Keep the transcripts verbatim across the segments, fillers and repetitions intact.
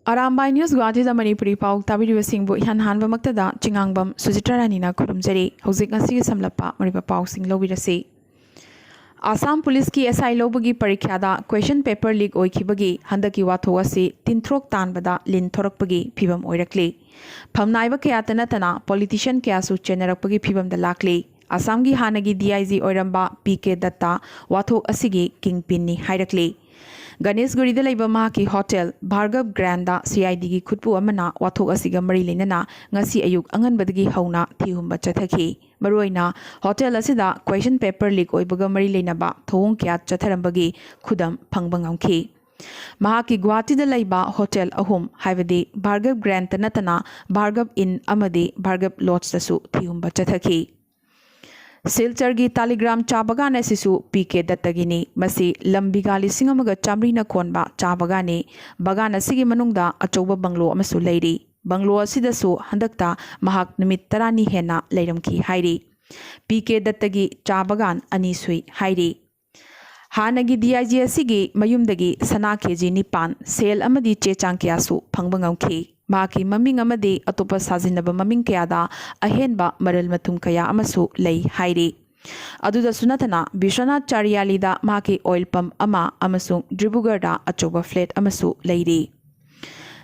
Arambai news ꯒꯨꯋꯥꯍꯥꯇꯤꯗ Manipuri ꯄꯥꯎ ꯇꯥꯕꯤꯔꯤꯕꯁꯤꯡꯕꯨ ꯏꯍꯥꯟ ꯍꯥꯟꯕꯃꯛꯇꯗ ꯆꯤꯉꯥꯡꯕꯝ ꯁꯨꯖꯤꯇ꯭ꯔꯥ ꯔꯥꯅꯤꯅ ꯈꯨꯔꯨꯝꯖꯔꯤ꯫ ꯍꯧꯖꯤꯛ ꯉꯁꯤꯒꯤ ꯁꯝꯂꯞꯄ ꯃꯔꯨꯑꯣꯏꯕ ꯄꯥꯎꯁꯤꯡ ꯂꯧꯕꯤꯔꯁꯤ꯫ ꯑꯁꯥꯝ ꯄꯨꯂꯤꯁꯀꯤ ꯑꯦꯁ ꯑꯥꯏ ꯂꯧꯕꯒꯤ ꯄꯔꯤꯈ꯭ꯌꯥꯗ ꯀ꯭ꯋꯦꯁꯟ ꯄꯦꯄꯔ ꯂꯤꯛ ꯑꯣꯏꯈꯤꯕꯒꯤ ꯍꯟꯗꯛꯀꯤ ꯋꯥꯊꯣꯛ ꯑꯁꯤ ꯇꯤꯟꯊ꯭ꯔꯣꯛ ꯇꯥꯟꯕꯗ ꯂꯤꯟ ꯊꯣꯔꯛꯄꯒꯤ ꯐꯤꯕꯝ ꯑꯣꯏꯔꯛꯂꯤ꯫ ꯐꯝꯅꯥꯏꯕ ꯀꯌꯥꯇ ꯅꯠꯇꯅ ꯄꯣꯂꯤꯇꯤꯁꯤꯌꯟ ꯀꯌꯥꯁꯨ ꯆꯦꯟꯅꯔꯛꯄꯒꯤ ꯐꯤꯕꯝꯗ ꯂꯥꯛꯂꯤ꯫ ꯑꯁꯥꯝꯒꯤ ꯍꯥꯟꯅꯒꯤ ꯗꯤ ꯑꯥꯏ ꯖꯤ ꯑꯣꯏꯔꯝꯕ ꯄꯤ ꯀꯦ ꯗꯠꯇꯥ ꯋꯥꯊꯣꯛ ꯑꯁꯤꯒꯤ ꯀꯤꯡ ꯄꯤꯟꯅꯤ ꯍꯥꯏꯔꯛꯂꯤ꯫ ꯒꯅꯦꯁꯒꯨꯔꯤꯗ ꯂꯩꯕ ꯃꯍꯥꯛꯀꯤ ꯍꯣꯇꯦꯜ ꯚꯥꯔꯒꯕ ꯒ꯭ꯔꯥꯟꯗ ꯁꯤ ꯑꯥꯏ ꯗꯤꯒꯤ ꯈꯨꯠꯄꯨ ꯑꯃꯅ ꯋꯥꯊꯣꯛ ꯑꯁꯤꯒ ꯃꯔꯤ ꯂꯩꯅꯅ ꯉꯁꯤ ꯑꯌꯨꯛ ꯑꯉꯟꯕꯗꯒꯤ ꯍꯧꯅ ꯊꯤꯍꯨꯝꯕ ꯆꯠꯊꯈꯤ꯫ ꯃꯔꯨꯑꯣꯏꯅ ꯍꯣꯇꯦꯜ ꯑꯁꯤꯗ ꯀ꯭ꯋꯦꯁꯟ ꯄꯦꯄꯔ ꯂꯤꯛ ꯑꯣꯏꯕꯒ ꯃꯔꯤ ꯂꯩꯅꯕ ꯊꯧꯑꯣꯡ ꯀꯌꯥ ꯆꯠꯊꯔꯝꯕꯒꯤ ꯈꯨꯗꯝ ꯐꯪꯕ ꯉꯝꯈꯤ꯫ ꯃꯍꯥꯛꯀꯤ ꯒꯨꯋꯥꯍꯥꯇꯤꯗ ꯂꯩꯕ ꯍꯣꯇꯦꯜ ꯑꯍꯨꯝ, ꯍꯥꯏꯕꯗꯤ ꯚꯥꯔꯒꯕ ꯒ꯭ꯔꯥꯟꯗ ꯅꯠꯇꯅ ꯚꯥꯔꯒꯕ ꯏꯟ ꯑꯃꯗꯤ ꯚꯥꯔꯒꯕ ꯂꯣꯗꯖꯇꯁꯨ ꯊꯤꯍꯨꯝꯕ ꯆꯠꯊꯈꯤ꯫ ꯁꯤꯜꯆꯔꯒꯤ ꯇꯥꯂꯤꯒ꯭ꯔꯥꯝ ꯆꯥ ꯕꯒꯥꯟ ꯑꯁꯤꯁꯨ ꯄꯤ ꯀꯦ ꯗꯠꯇꯒꯤꯅꯤ꯫ ꯃꯁꯤ ꯂꯝ ꯕꯤꯒꯥ ꯂꯤꯁꯤꯡ ꯑꯃꯒ ꯆꯥꯃꯔꯤꯅ ꯀꯣꯟꯕ ꯆꯥ ꯕꯒꯥꯟꯅꯤ꯫ ꯕꯒꯥꯟ ꯑꯁꯤꯒꯤ ꯃꯅꯨꯡꯗ ꯑꯆꯧꯕ ꯕꯪꯒ꯭ꯂꯣ ꯑꯃꯁꯨ ꯂꯩꯔꯤ꯫ ꯕꯪꯒ꯭ꯂꯣ ꯑꯁꯤꯗꯁꯨ ꯍꯟꯗꯛꯇ ꯃꯍꯥꯛ ꯅꯨꯃꯤꯠ ꯇꯔꯥꯅꯤ ꯍꯦꯟꯅ ꯂꯩꯔꯝꯈꯤ ꯍꯥꯏꯔꯤ꯫ ꯄꯤ ꯀꯦ ꯗꯠꯇꯒꯤ ꯆꯥ ꯕꯒꯥꯟ ꯑꯅꯤ ꯁꯨꯏ ꯍꯥꯏꯔꯤ꯫ ꯍꯥꯟꯅꯒꯤ ꯗꯤ ꯑꯥꯏ ꯖꯤ ꯑꯁꯤꯒꯤ ꯃꯌꯨꯝꯗꯒꯤ ꯁꯅꯥ ꯀꯦ ꯖꯤ ꯅꯤꯄꯥꯟ, ꯁꯦꯜ ꯑꯃꯗꯤ ꯆꯦ ꯆꯥꯡ ꯀꯌꯥꯁꯨ ꯐꯪꯕ ꯉꯝꯈꯤ꯫ ꯃꯍꯥꯛꯀꯤ ꯃꯃꯤꯡ ꯑꯃꯗꯤ ꯑꯇꯣꯞꯄ ꯁꯥꯖꯤꯟꯅꯕ ꯃꯃꯤꯡ ꯀꯌꯥꯗ ꯑꯍꯦꯟꯕ ꯃꯔꯜ ꯃꯊꯨꯝ ꯀꯌꯥ ꯑꯃꯁꯨ ꯂꯩ ꯍꯥꯏꯔꯤ꯫ ꯑꯗꯨꯗꯁꯨ ꯅꯠꯇꯅ ꯕꯤꯁ꯭ꯋꯅꯥꯊ ꯆꯥꯔꯤꯌꯥꯂꯤꯗ ꯃꯍꯥꯛꯀꯤ ꯑꯣꯏꯜ ꯄꯝꯞ ꯑꯃ ꯑꯃꯁꯨꯡ ꯗꯤꯕ꯭ꯔꯨꯒꯔꯗ ꯑꯆꯧꯕ ꯐ꯭ꯂꯦꯠ ꯑꯃꯁꯨ ꯂꯩꯔꯤ꯫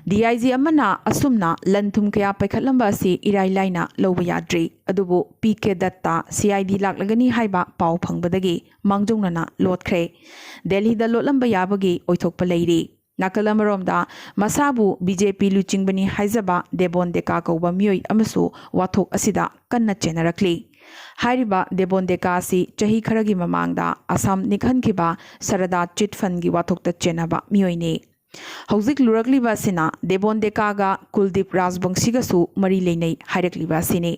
ꯗꯤ ꯑꯥꯏ ꯖꯤ ꯑꯃꯅ ꯑꯁꯨꯝꯅ ꯂꯟ ꯊꯨꯝ ꯀꯌꯥ ꯄꯩꯈꯠꯂꯝꯕ ꯑꯁꯤ ꯏꯔꯥꯏ ꯂꯥꯏꯅ ꯂꯧꯕ ꯌꯥꯗ꯭ꯔꯤ꯫ ꯑꯗꯨꯕꯨ P K Datta C I D ꯂꯥꯛꯂꯒꯅꯤ ꯍꯥꯏꯕ ꯄꯥꯎ ꯐꯪꯕꯗꯒꯤ ꯃꯥꯡꯖꯧꯅꯅ ꯂꯣꯠꯈ꯭ꯔꯦ꯫ ꯗꯦꯜꯂꯤꯗ ꯂꯣꯠꯂꯝꯕ ꯌꯥꯕꯒꯤ ꯑꯣꯏꯊꯣꯛꯄ ꯂꯩꯔꯤ꯫ ꯅꯥꯀꯜ ꯑꯃꯔꯣꯝꯗ ꯃꯁꯥꯕꯨ ꯕꯤ ꯖꯦ ꯄꯤ ꯂꯨꯆꯤꯡꯕꯅꯤ ꯍꯥꯏꯖꯕ ꯗꯦꯕꯣꯟ ꯗꯦꯀꯥ ꯀꯧꯕ ꯃꯤꯑꯣꯏ ꯑꯃꯁꯨ ꯋꯥꯊꯣꯛ ꯑꯁꯤꯗ ꯀꯟꯅ ꯆꯦꯟꯅꯔꯛꯂꯤ꯫ ꯍꯥꯏꯔꯤꯕ ꯗꯦꯕꯣꯟ ꯗꯦꯀꯥ ꯑꯁꯤ ꯆꯍꯤ ꯈꯔꯒꯤ ꯃꯃꯥꯡꯗ ꯑꯁꯥꯝ ꯅꯤꯛꯍꯟꯈꯤꯕ ꯁꯔꯗꯥ ꯆꯤꯠ ꯐꯟꯒꯤ ꯋꯥꯊꯣꯛꯇ ꯆꯦꯟꯅꯕ ꯃꯤꯑꯣꯏꯅꯤ꯫ ꯍꯧꯖꯤꯛ ꯂꯨꯔꯛꯂꯤꯕ ꯑꯁꯤꯅ ꯗꯦꯕꯣꯟ ꯗꯦꯀꯥꯒ ꯀꯨꯜꯗꯤꯞ ꯔꯥꯖꯕꯪꯁꯤꯒꯁꯨ ꯃꯔꯤ ꯂꯩꯅꯩ ꯍꯥꯏꯔꯛꯂꯤꯕ ꯑꯁꯤꯅꯤ꯫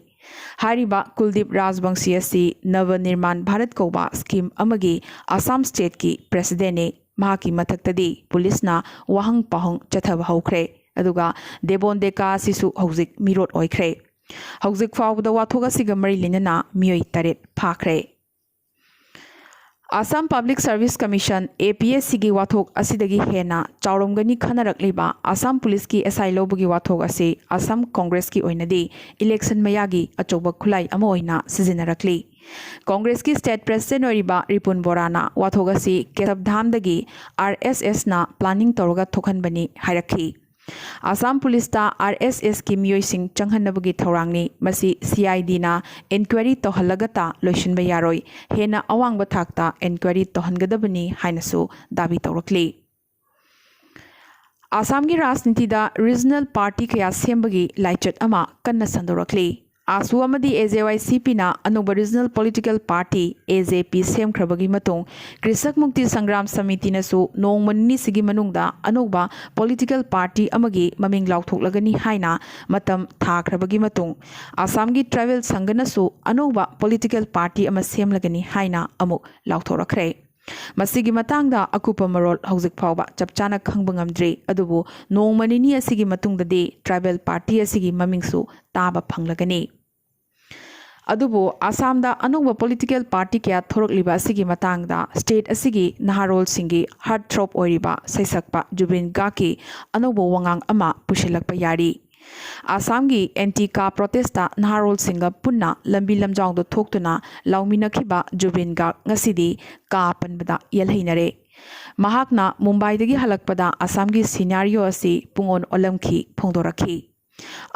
ꯍꯥꯏꯔꯤꯕ ꯀꯨꯜꯗꯤꯞ ꯔꯥꯖꯕꯪꯁꯤ ꯑꯁꯤ ꯅꯕ ꯅꯤꯔꯃꯥꯟ ꯚꯥꯔꯠ ꯀꯧꯕ ꯁ꯭ꯀꯤꯝ ꯑꯃꯒꯤ ꯑꯁꯥꯝ ꯁ꯭ꯇꯦꯠꯀꯤ ꯄ꯭ꯔꯦꯁꯤꯗꯦꯟꯅꯤ꯫ ꯃꯍꯥꯛꯀꯤ ꯃꯊꯛꯇꯗꯤ ꯄꯨꯂꯤꯁꯅ ꯋꯥꯍꯪ ꯄꯥꯎꯍꯪ ꯆꯠꯊꯕ ꯍꯧꯈ꯭ꯔꯦ꯫ ꯑꯗꯨꯒ ꯗꯦꯕꯣꯟ ꯗꯦꯀꯥ ꯑꯁꯤꯁꯨ ꯍꯧꯖꯤꯛ ꯃꯤꯔꯣꯠ ꯑꯣꯏꯈ꯭ꯔꯦ꯫ ꯍꯧꯖꯤꯛ ꯐꯥꯎꯕꯗ ꯋꯥꯊꯣꯛ ꯑꯁꯤꯒ ꯃꯔꯤ ꯂꯩꯅꯅ ꯃꯤꯑꯣꯏ ꯇꯔꯦꯠ ꯐꯥꯈ꯭ꯔꯦ꯫ Assam Public Service Commission, A P S C ꯒꯤ ꯋꯥꯊꯣꯛ ꯑꯁꯤꯗꯒꯤ ꯍꯦꯟꯅ ꯆꯥꯎꯔꯝꯒꯅꯤ ꯈꯟꯅꯔꯛꯂꯤꯕ ꯑꯁꯥꯝ ꯄꯨꯂꯤꯁꯀꯤ S I ꯂꯧꯕꯒꯤ ꯋꯥꯊꯣꯛ ꯑꯁꯤ ꯑꯁꯥꯝ ꯀꯣꯡꯒ꯭ꯔꯦꯁꯀꯤ ꯑꯣꯏꯅꯗꯤ election ꯃꯌꯥꯒꯤ ꯑꯆꯧꯕ ꯈꯨꯠꯂꯥꯏ ꯑꯃ ꯑꯣꯏꯅ ꯁꯤꯖꯤꯟꯅꯔꯛꯂꯤ꯫ ꯀꯣꯡꯒ꯭ꯔꯦꯁꯀꯤ state president ꯑꯣꯏꯔꯤꯕ ꯔꯤꯄꯨꯟ ꯕꯣꯔꯥꯅ ꯋꯥꯊꯣꯛ ꯑꯁꯤ ꯀꯦꯁꯕ ꯙꯥꯝꯗꯒꯤ R S S ꯅ planning ꯇꯧꯔꯒ ꯊꯣꯛꯍꯟꯕꯅꯤ ꯍꯥꯏꯔꯛꯈꯤ꯫ ꯑꯁꯥꯝ ꯄꯨꯂꯤꯁꯇ R S S ꯀꯤ ꯃꯤꯑꯣꯏꯁꯤꯡ ꯆꯪꯍꯟꯅꯕꯒꯤ ꯊꯧꯔꯥꯡꯅꯤ꯫ ꯃꯁꯤ C I D ꯅ inquiry ꯇꯧꯍꯜꯂꯒꯇ ꯂꯣꯏꯁꯤꯟꯕ ꯌꯥꯔꯣꯏ꯫ ꯍꯦꯟꯅ ꯑꯋꯥꯡꯕ ꯊꯥꯛꯇ inquiry ꯇꯧꯍꯟꯒꯗꯕꯅꯤ ꯍꯥꯏꯅꯁꯨ ꯗꯥꯕꯤ ꯇꯧꯔꯛꯂꯤ꯫ ꯑꯁꯥꯝꯒꯤ ꯔꯥꯖꯅꯤꯇꯤꯗ regional party ꯀꯌꯥ ꯁꯦꯝꯕꯒꯤ ꯂꯥꯏꯆꯠ ꯑꯃ ꯀꯟꯅ ꯁꯟꯗꯣꯔꯛꯂꯤ꯫ ꯑꯥꯁꯨ ꯑꯃꯗꯤ A J Y C P ꯅ ꯑꯅꯧꯕ regional political party A J P ꯁꯦꯝꯈ꯭ꯔꯕꯒꯤ ꯃꯇꯨꯡ, ꯀ꯭ꯔꯤꯁꯛ ꯃꯨꯛꯇꯤ ꯁꯪꯒ꯭ꯔꯥꯝ ꯁꯃꯤꯇꯤꯅꯁꯨ ꯅꯣꯡꯃ ꯅꯤꯅꯤꯁꯤꯒꯤ ꯃꯅꯨꯡꯗ ꯑꯅꯧꯕ political party ꯑꯃꯒꯤ ꯃꯃꯤꯡ ꯂꯥꯎꯊꯣꯛꯂꯒꯅꯤ ꯍꯥꯏꯅ ꯃꯇꯝ ꯊꯥꯈ꯭ꯔꯕꯒꯤ ꯃꯇꯨꯡ, ꯑꯁꯥꯝꯒꯤ tribal ꯁꯪꯘꯅꯁꯨ ꯑꯅꯧꯕ political party ꯑꯃ ꯁꯦꯝꯂꯒꯅꯤ ꯍꯥꯏꯅ ꯑꯃꯨꯛ ꯂꯥꯎꯊꯣꯔꯛꯈ꯭ꯔꯦ꯫ ꯃꯁꯤꯒꯤ ꯃꯇꯥꯡꯗ ꯑꯀꯨꯞꯄ ꯃꯔꯣꯜ ꯍꯧꯖꯤꯛ ꯐꯥꯎꯕ ꯆꯞ ꯆꯥꯅ ꯈꯪꯕ ꯉꯝꯗ꯭ꯔꯤ, ꯑꯗꯨꯕꯨ ꯅꯣꯡꯃ ꯅꯤꯅꯤ ꯑꯁꯤꯒꯤ ꯃꯇꯨꯡꯗꯗꯤ tribal party ꯑꯁꯤꯒꯤ ꯃꯃꯤꯡꯁꯨ ꯇꯥꯕ ꯐꯪꯂꯒꯅꯤ꯫ ꯑꯗꯨꯕꯨ ꯑꯁꯥꯝꯗ ꯑꯅꯧꯕ political party ꯀꯌꯥ ꯊꯣꯔꯛꯂꯤꯕ ꯑꯁꯤꯒꯤ ꯃꯇꯥꯡꯗ state ꯑꯁꯤꯒꯤ ꯅꯍꯥꯔꯣꯜꯁꯤꯡꯒꯤ heartthrob ꯑꯣꯏꯔꯤꯕ ꯁꯩꯁꯛꯄ ꯖꯨꯕꯤꯟ ꯒꯥꯔꯒꯀꯤ ꯑꯅꯧꯕ ꯋꯥꯉꯥꯡ ꯑꯃ ꯄꯨꯁꯤꯜꯂꯛꯄ ꯌꯥꯔꯤ꯫ ꯑꯁꯥꯝꯒꯤ anti car protest ꯇ ꯅꯍꯥꯔꯣꯜꯁꯤꯡꯒ ꯄꯨꯟꯅ ꯂꯝꯕꯤ ꯂꯝꯖꯥꯎꯗ ꯊꯣꯛꯇꯨꯅ ꯂꯥꯎꯃꯤꯟꯅꯈꯤꯕ ꯖꯨꯕꯤꯟ ꯒꯥꯔꯒ ꯉꯁꯤꯗꯤ ꯀꯥ ꯄꯟꯕꯗ ꯌꯦꯜꯍꯩꯅꯔꯦ꯫ ꯃꯍꯥꯛꯅ ꯃꯨꯝꯕꯥꯏꯗꯒꯤ ꯍꯜꯂꯛꯄꯗ ꯑꯁꯥꯝꯒꯤ scenario ꯑꯁꯤ ꯄꯨꯡꯑꯣꯟ ꯑꯣꯜꯂꯝꯈꯤ ꯐꯣꯡꯗꯣꯔꯛꯈꯤ꯫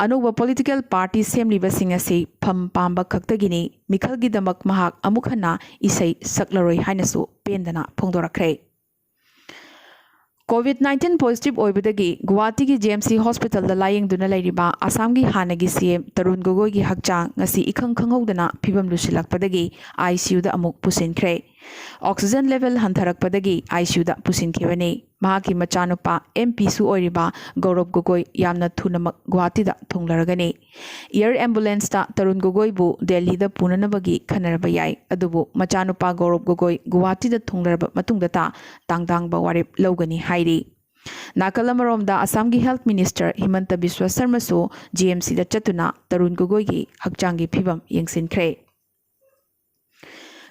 ꯑꯅꯧꯕ political party ꯁꯦꯝꯂꯤꯕꯁꯤꯡ ꯑꯁꯤ ꯐꯝ ꯄꯥꯝꯕ ꯈꯛꯇꯒꯤꯅꯤ, ꯃꯤꯈꯜꯒꯤꯗꯃꯛ ꯃꯍꯥꯛ ꯑꯃꯨꯛ ꯍꯟꯅ ꯏꯁꯩ ꯁꯛꯂꯔꯣꯏ ꯍꯥꯏꯅꯁꯨ ꯄꯦꯟꯗꯅ ꯐꯣꯡꯗꯣꯔꯛꯈ꯭ꯔꯦ꯫ COVID nineteen positive ꯑꯣꯏꯕꯗꯒꯤ ꯒꯨꯋꯥꯍꯥꯇꯤꯒꯤ J M C hospital ꯗ ꯂꯥꯌꯦꯡꯗꯨꯅ ꯂꯩꯔꯤꯕ ꯑꯁꯥꯝꯒꯤ ꯍꯥꯟꯅꯒꯤ C M ꯇꯔꯨꯟ ꯒꯣꯒꯣꯏꯒꯤ ꯍꯛꯆꯥꯡ ꯉꯁꯤ ꯏꯈꯪ ꯈꯪꯍꯧꯗꯅ ꯐꯤꯕꯝ ꯂꯨꯁꯤꯜꯂꯛꯄꯗꯒꯤ I C U ꯗ ꯑꯃꯨꯛ ꯄꯨꯁꯤꯟꯈ꯭ꯔꯦ꯫ Oxygen level ꯍꯟꯊꯔꯛꯄꯗꯒꯤ I C U ꯗ ꯄꯨꯁꯤꯟꯈꯤꯕꯅꯤ꯫ ꯃꯍꯥꯛꯀꯤ ꯃꯆꯥꯅꯨꯄꯥ M P ꯁꯨ ꯑꯣꯏꯔꯤꯕ ꯒꯧꯔꯕ ꯒꯣꯒꯣꯏ ꯌꯥꯝꯅ ꯊꯨꯅꯃꯛ ꯒꯨꯋꯥꯍꯥꯇꯤꯗ ꯊꯨꯡꯂꯔꯒꯅꯤ꯫ Air ambulance ꯇ ꯇꯔꯨꯟ ꯒꯣꯒꯣꯏꯕꯨ ꯗꯦꯜꯂꯤꯗ ꯄꯨꯅꯅꯕꯒꯤ ꯈꯟꯅꯔꯕ ꯌꯥꯏ, ꯑꯗꯨꯕꯨ ꯃꯆꯥꯅꯨꯄꯥ ꯒꯧꯔꯕ ꯒꯣꯒꯣꯏ ꯒꯨꯋꯥꯍꯥꯇꯤꯗ ꯊꯨꯡꯂꯔꯕ ꯃꯇꯨꯡꯗꯇ ꯇꯥꯡꯗꯥꯡꯕ ꯋꯥꯔꯦꯞ ꯂꯧꯒꯅꯤ ꯍꯥꯏꯔꯤ꯫ ꯅꯥꯀꯜ ꯑꯃꯔꯣꯝꯗ ꯑꯁꯥꯝꯒꯤ health minister ꯍꯤꯃꯟꯇ Visva ꯁꯔꯃꯁꯨ G M C ꯗ ꯆꯠꯇꯨꯅ ꯇꯔꯨꯟ ꯒꯣꯒꯣꯏꯒꯤ ꯍꯛꯆꯥꯡꯒꯤ ꯐꯤꯕꯝ ꯌꯦꯡꯁꯤꯟꯈ꯭ꯔꯦ꯫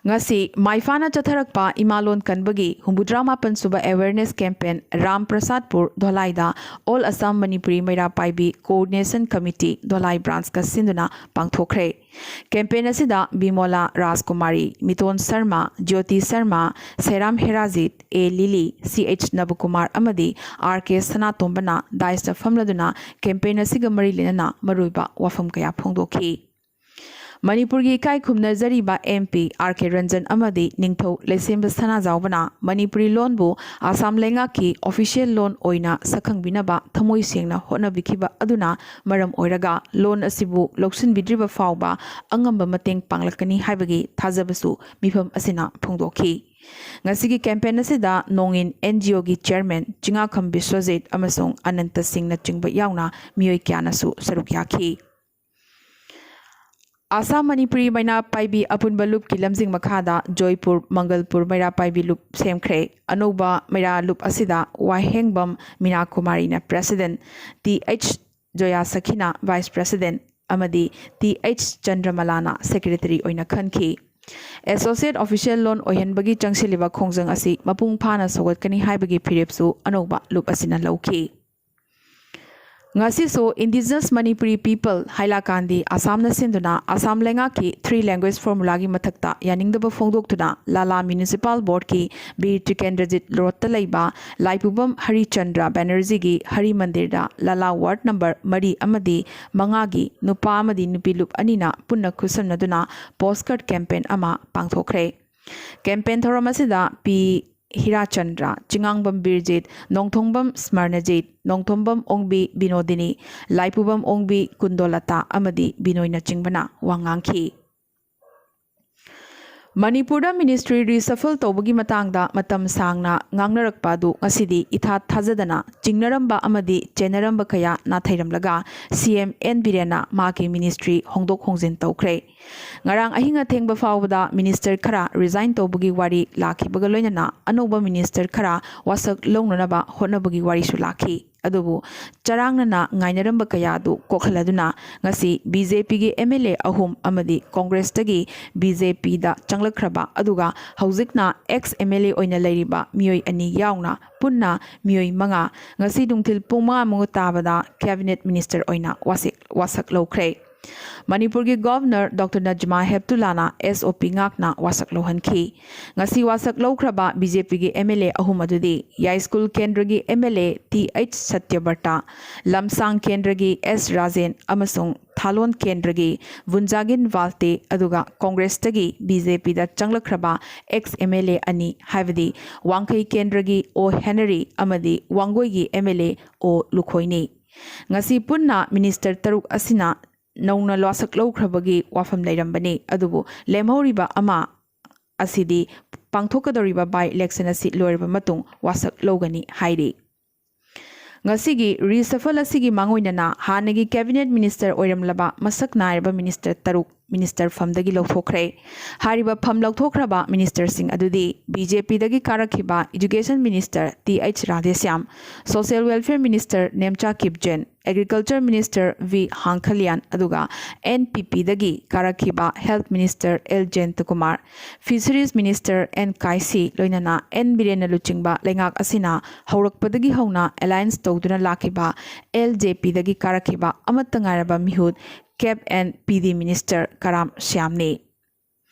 ꯉꯁꯤ ꯃꯥꯏꯐꯥꯅ ꯆꯠꯊꯔꯛꯄ ꯏꯃꯥꯂꯣꯟ ꯀꯟꯕꯒꯤ ꯍꯨꯝꯐꯨꯇꯔꯥ ꯃꯥꯄꯟ ꯁꯨꯕ awareness campaign Ram ꯄ꯭ꯔꯁꯥꯗꯄꯨꯔ ꯙꯣꯂꯥꯏꯗ All Assam Manipuri ꯃꯩꯔꯥ ꯄꯥꯏꯕꯤ Coordination Committee ꯙꯣꯂꯥꯏ branchꯀ ꯁꯤꯟꯗꯨꯅ ꯄꯥꯡꯊꯣꯛꯈ꯭ꯔꯦ꯫ Campaign ꯑꯁꯤꯗ ꯕꯤꯃꯣꯂꯥ ꯔꯥꯖꯀꯨꯃꯥꯔꯤ, ꯃꯤꯇꯣꯟ ꯁꯔꯃ, ꯖ꯭ꯌꯣꯇꯤ ꯁꯔꯃ, ꯁꯦꯔꯥꯝ ꯍꯦꯔꯥꯖꯤꯠ, ꯑꯦ ꯂꯤꯂꯤ, ꯁꯤ ꯑꯩꯆ ꯅꯕꯀꯨꯃꯥꯔ ꯑꯃꯗꯤ ꯑꯥꯔ ꯀꯦ ꯁꯅꯥꯇꯣꯝꯕꯅ dais ꯐꯝꯂꯗꯨꯅ campaign ꯑꯁꯤꯒ ꯃꯔꯤ ꯂꯩꯅꯅ ꯃꯔꯨꯑꯣꯏꯕ ꯋꯥꯐꯝ ꯀꯌꯥ ꯐꯣꯡꯗꯣꯛꯈꯤ꯫ ꯃꯅꯤꯄꯨꯔꯒꯤ ꯏꯀꯥꯏ ꯈꯨꯝꯅꯖꯔꯤꯕ ꯑꯦꯝ ꯄꯤ ꯑꯥꯔ ꯀꯦ ꯔꯟꯖꯟ ꯑꯃꯗꯤ ꯅꯤꯡꯊꯧ ꯂꯩꯁꯦꯝꯕ ꯁꯅꯥꯖꯥꯎꯕꯅ ꯃꯅꯤꯄꯨꯔꯤ ꯂꯣꯟꯕꯨ ꯑꯁꯥꯝ ꯂꯩꯉꯥꯛꯀꯤ official ꯂꯣꯟ ꯑꯣꯏꯅ ꯁꯛꯈꯪꯕꯤꯅꯕ ꯊꯃꯣꯏ ꯁꯦꯡꯅ ꯍꯣꯠꯅꯕꯤꯈꯤꯕ ꯑꯗꯨꯅ ꯃꯔꯝ ꯑꯣꯏꯔꯒ ꯂꯣꯟ ꯑꯁꯤꯕꯨ ꯂꯧꯁꯤꯟꯕꯤꯗ꯭ꯔꯤꯕ ꯐꯥꯎꯕ ꯑꯉꯝꯕ ꯃꯇꯦꯡ ꯄꯥꯡꯂꯛꯀꯅꯤ ꯍꯥꯏꯕꯒꯤ ꯊꯥꯖꯕꯁꯨ ꯃꯤꯐꯝ ꯑꯁꯤꯅ ꯐꯣꯡꯗꯣꯛꯈꯤ꯫ ꯉꯁꯤꯒꯤ campaign ꯑꯁꯤꯗ ꯅꯣꯡꯏꯟ ꯑꯦꯟ ꯖꯤ ꯑꯣꯒꯤ chairman ꯆꯤꯉꯥꯈꯝ ꯕꯤꯁ꯭ꯋꯖꯤꯠ ꯑꯃꯁꯨꯡ ꯑꯅꯟꯇ ꯁꯤꯡꯅꯆꯤꯡꯕ ꯌꯥꯎꯅ ꯃꯤꯑꯣꯏ ꯀꯌꯥꯅꯁꯨ ꯁꯔꯨꯛ ꯌꯥꯈꯤ꯫ ꯑꯁꯥꯝ ꯃꯅꯤꯄꯨꯔꯤ ꯃꯩꯔꯥ ꯄꯥꯏꯕꯤ ꯑꯄꯨꯟꯕ ꯂꯨꯞꯀꯤ ꯂꯝꯖꯤꯡ ꯃꯈꯥꯗ ꯖꯣꯏꯄꯨꯔ ꯃꯪꯒꯜꯄꯨꯔ ꯃꯩꯔꯥ ꯄꯥꯏꯕꯤ ꯂꯨꯞ ꯁꯦꯝꯈ꯭ꯔꯦ꯫ ꯑꯅꯧꯕ ꯃꯩꯔꯥ ꯂꯨꯞ ꯑꯁꯤꯗ ꯋꯥꯍꯦꯡꯕꯝ ꯃꯤꯅꯥ ꯀꯨꯃꯥꯔꯤꯅ president, ꯇꯤ ꯑꯩꯆ ꯖꯣꯌꯥ ꯁꯈꯤꯅ vice president ꯑꯃꯗꯤ ꯇꯤ ꯑꯩꯆ ꯆꯟꯗ꯭ꯔꯃꯂꯥꯅ secretary ꯑꯣꯏꯅ ꯈꯟꯈꯤ꯫ Associate official ꯂꯣꯟ ꯑꯣꯏꯍꯟꯕꯒꯤ ꯆꯪꯁꯤꯜꯂꯤꯕ ꯈꯣꯡꯖꯪ ꯑꯁꯤ ꯃꯄꯨꯡ ꯐꯥꯅ ꯁꯧꯒꯠꯀꯅꯤ ꯍꯥꯏꯕꯒꯤ ꯐꯤꯔꯦꯞꯁꯨ ꯑꯅꯧꯕ ꯂꯨꯞ ꯑꯁꯤꯅ ꯂꯧꯈꯤ꯫ ꯉꯁꯤꯁꯨ Indigenous Manipuri People ꯍꯥꯏꯂꯥꯀꯥꯟꯗꯤ ꯑꯁꯥꯝꯅ ꯁꯤꯟꯗꯨꯅ ꯑꯁꯥꯝ ꯂꯩꯉꯥꯛꯀꯤ three language formulaꯒꯤ ꯃꯊꯛꯇ ꯌꯥꯅꯤꯡꯗꯕ ꯐꯣꯡꯗꯣꯛꯇꯨꯅ ꯂꯥꯂꯥ Municipal Boardꯀꯤ ꯕꯤꯔ ꯇ꯭ꯔꯤꯀꯦꯟꯗ꯭ꯔꯖꯤꯠ ꯔꯣꯗꯇ ꯂꯩꯕ ꯂꯥꯏꯄꯨꯕꯝ ꯍꯔꯤꯆꯟꯗ꯭ꯔ ꯕꯦꯅꯔꯖꯤꯒꯤ ꯍꯔꯤ ꯃꯟꯗꯤꯔꯗ ꯂꯥꯂꯥ ward number ꯃꯔꯤ ꯑꯃꯗꯤ ꯃꯉꯥꯒꯤ ꯅꯨꯄꯥ ꯑꯃꯗꯤ ꯅꯨꯄꯤ ꯂꯨꯞ ꯑꯅꯤꯅ ꯄꯨꯟꯅ ꯈꯨꯠꯁꯝꯅꯗꯨꯅ postcard campaign ꯑꯃ ꯄꯥꯡꯊꯣꯛꯈ꯭ꯔꯦ꯫ Campaign ꯊꯧꯔꯝ ꯑꯁꯤꯗ ꯄꯤ ꯍꯤꯔꯥꯆꯟꯗ꯭ꯔ, ꯆꯤꯉꯥꯡꯕꯝ ꯕꯤꯔꯖꯤꯠ, ꯅꯣꯡꯊꯣꯡꯕꯝ ꯁ꯭ꯃꯔꯅꯖꯤꯠ, ꯅꯣꯡꯊꯣꯝꯕꯝ ꯑꯣꯡꯕꯤ ꯕꯤꯅꯣꯗꯤꯅꯤ, ꯂꯥꯏꯄꯨꯕꯝ ꯑꯣꯡꯕꯤ ꯀꯨꯟꯗꯣꯂꯇꯥ ꯑꯃꯗꯤ ꯕꯤꯅꯣꯏꯅꯆꯤꯡꯕꯅ ꯋꯥ ꯉꯥꯡꯈꯤ꯫ ꯃꯅꯤꯄꯨꯔꯗ ministry reshuffle ꯇꯧꯕꯒꯤ ꯃꯇꯥꯡꯗ ꯃꯇꯝ ꯁꯥꯡꯅ ꯉꯥꯡꯅꯔꯛꯄ ꯑꯗꯨ ꯉꯁꯤꯗꯤ ꯏꯊꯥ ꯊꯥꯖꯗꯅ ꯆꯤꯡꯅꯔꯝꯕ ꯑꯃꯗꯤ ꯆꯦꯟꯅꯔꯝꯕ ꯀꯌꯥ ꯅꯥꯊꯩꯔꯝꯂꯒ ꯁꯤ ꯑꯦꯝ ꯑꯦꯟ ꯕꯤꯔꯦꯟꯅ ꯃꯍꯥꯛꯀꯤ ministry ꯍꯣꯡꯗꯣꯛ ꯍꯣꯡꯖꯤꯟ ꯇꯧꯈ꯭ꯔꯦ꯫ ꯉꯔꯥꯡ ꯑꯍꯤꯡ ꯑꯊꯦꯡꯕ ꯐꯥꯎꯕꯗ minister ꯈꯔ resign ꯇꯧꯕꯒꯤ ꯋꯥꯔꯤ ꯂꯥꯛꯈꯤꯕꯒ ꯂꯣꯏꯅꯅ ꯑꯅꯧꯕ minister ꯈꯔ ꯋꯥꯁꯛ ꯂꯧꯅꯅꯕ ꯍꯣꯠꯅꯕꯒꯤ ꯋꯥꯔꯤꯁꯨ ꯂꯥꯛꯈꯤ꯫ ꯑꯗꯨꯕꯨ ꯆꯔꯥꯡꯅꯅ ꯉꯥꯏꯅꯔꯝꯕ ꯀꯌꯥ ꯑꯗꯨ ꯀꯣꯛꯍꯜꯂꯗꯨꯅ ꯉꯁꯤ ꯕꯤ ꯖꯦ ꯄꯤꯒꯤ ꯑꯦꯝ ꯑꯦꯜ ꯑꯦ ꯑꯍꯨꯝ ꯑꯃꯗꯤ ꯀꯣꯡꯒ꯭ꯔꯦꯁꯇꯒꯤ ꯕꯤ ꯖꯦ ꯄꯤꯗ ꯆꯪꯂꯛꯈ꯭ꯔꯕ, ꯑꯗꯨꯒ ꯍꯧꯖꯤꯛꯅ ꯑꯦꯛꯁ ꯑꯦꯝ ꯑꯦꯜ ꯑꯦ ꯑꯣꯏꯅ ꯂꯩꯔꯤꯕ ꯃꯤꯑꯣꯏ ꯑꯅꯤ ꯌꯥꯎꯅ ꯄꯨꯟꯅ ꯃꯤꯑꯣꯏ ꯃꯉꯥ ꯉꯁꯤ ꯅꯨꯡꯊꯤꯜ ꯄꯨꯡ ꯃꯉꯥ ꯃꯉꯥ ꯇꯥꯕꯗ ꯀꯦꯕꯤꯅꯦꯠ ꯃꯤꯅꯤꯁꯇꯔ ꯑꯣꯏꯅ ꯋꯥꯁꯛ ꯋꯥꯁꯛ ꯂꯧꯈ꯭ꯔꯦ꯫ ꯃꯅꯤꯄꯨꯔꯒꯤ ꯒꯣꯚꯔꯅꯔ ꯗꯣꯛꯇꯔ ꯅꯖꯃꯥ ꯍꯦꯞꯇꯨꯂꯥꯅ ꯑꯦꯁ ꯑꯣ ꯄꯤ ꯉꯥꯛꯅ ꯋꯥꯁꯛ ꯂꯧꯍꯟꯈꯤ꯫ ꯉꯁꯤ ꯋꯥꯁꯛ ꯂꯧꯈ꯭ꯔꯕ ꯕꯤ ꯖꯦ ꯄꯤꯒꯤ ꯑꯦꯝ ꯑꯦꯜ ꯑꯦ ꯑꯍꯨꯝ ꯑꯗꯨꯗꯤ ꯌꯥꯏꯁ꯭ꯀꯨꯜ ꯀꯦꯟꯗ꯭ꯔꯒꯤ M L A T H Satyabrata, Lamsang ꯀꯦꯟꯗ꯭ꯔꯒꯤ ꯑꯦꯁ ꯔꯥꯖꯦꯟ ꯑꯃꯁꯨꯡ ꯊꯥꯂꯣꯟ ꯀꯦꯟꯗ꯭ꯔꯒꯤ ꯚꯨꯟꯖꯥꯒꯤꯟ ꯋꯥꯜꯇꯦ, ꯑꯗꯨꯒ ꯀꯣꯡꯒ꯭ꯔꯦꯁꯇꯒꯤ ꯕꯤ ꯖꯦ ꯄꯤꯗ ꯆꯪꯂꯛꯈ꯭ꯔꯕ ꯑꯦꯛꯁ ꯑꯦꯝ ꯑꯦꯜ ꯑꯦ ꯑꯅꯤ, ꯍꯥꯏꯕꯗꯤ ꯋꯥꯡꯈꯩ ꯀꯦꯟꯗ꯭ꯔꯒꯤ ꯑꯣ ꯍꯦꯅꯔꯤ ꯑꯃꯗꯤ ꯋꯥꯡꯒꯣꯏꯒꯤ ꯑꯦꯝ ꯑꯦꯜ ꯑꯦ ꯑꯣ ꯂꯨꯈꯣꯏꯅꯤ꯫ ꯉꯁꯤ ꯄꯨꯟꯅ ꯃꯤꯅꯤꯁꯇꯔ ꯇꯔꯨꯛ ꯑꯁꯤꯅ ꯅꯧꯅ ꯋꯥꯁꯛ ꯂꯧꯈ꯭ꯔꯕꯒꯤ ꯋꯥꯐꯝ ꯂꯩꯔꯝꯕꯅꯤ, ꯑꯗꯨꯕꯨ ꯂꯦꯝꯍꯧꯔꯤꯕ ꯑꯃ ꯑꯁꯤꯗꯤ ꯄꯥꯡꯊꯣꯛꯀꯗꯧꯔꯤꯕ by election ꯑꯁꯤ ꯂꯣꯏꯔꯕ ꯃꯇꯨꯡ ꯋꯥꯁꯛ ꯂꯧꯒꯅꯤ ꯍꯥꯏꯔꯤ꯫ ꯉꯁꯤꯒꯤ reshuffle ꯑꯁꯤꯒꯤ ꯃꯥꯡꯑꯣꯏꯅꯅ ꯍꯥꯟꯅꯒꯤ ꯀꯦꯕꯤꯅꯦꯠ ꯃꯤꯅꯤꯁꯇꯔ ꯑꯣꯏꯔꯝꯂꯕ ꯃꯁꯛ ꯅꯥꯏꯔꯕ ꯃꯤꯅꯤꯁꯇꯔ ꯇꯔꯨꯛ ꯃꯤꯅꯤꯁꯇꯔ ꯐꯝꯗꯒꯤ ꯂꯧꯊꯣꯛꯈ꯭ꯔꯦ꯫ ꯍꯥꯏꯔꯤꯕ ꯐꯝ ꯂꯧꯊꯣꯛꯈ꯭ꯔꯕ ꯃꯤꯅꯤꯁꯇꯔꯁꯤꯡ ꯑꯗꯨꯗꯤ ꯕꯤ ꯖꯦ ꯄꯤꯗꯒꯤ ꯀꯥꯔꯛꯈꯤꯕ education minister T H Radheshyam, social welfare minister Nemcha Kipgen, agriculture minister V Hangkhalian, ꯑꯗꯨꯒ ꯑꯦꯟ ꯄꯤ ꯄꯤꯗꯒꯤ ꯀꯥꯔꯛꯈꯤꯕ health minister L Jayantakumar, fisheries minister N Kaisii, ꯂꯣꯏꯅꯅ ꯑꯦꯟ ꯕꯤꯔꯦꯟꯅ ꯂꯨꯆꯤꯡꯕ ꯂꯩꯉꯥꯛ ꯑꯁꯤꯅ ꯍꯧꯔꯛꯄꯗꯒꯤ ꯍꯧꯅ ꯑꯦꯂꯥꯏꯟꯁ ꯇꯧꯗꯨꯅ ꯂꯥꯛꯈꯤꯕ ꯑꯦꯜ ꯖꯦ ꯄꯤꯗꯒꯤ ꯀꯥꯔꯛꯈꯤꯕ ꯑꯃꯠꯇ ꯉꯥꯏꯔꯕ ꯃꯤꯍꯨꯠ ꯀꯦꯞ ꯑꯦꯟ ꯄꯤ ꯗꯤ ꯃꯤꯅꯤꯁꯇꯔ ꯀꯔꯥꯝ ꯁ꯭ꯌꯥꯝꯅꯤ꯫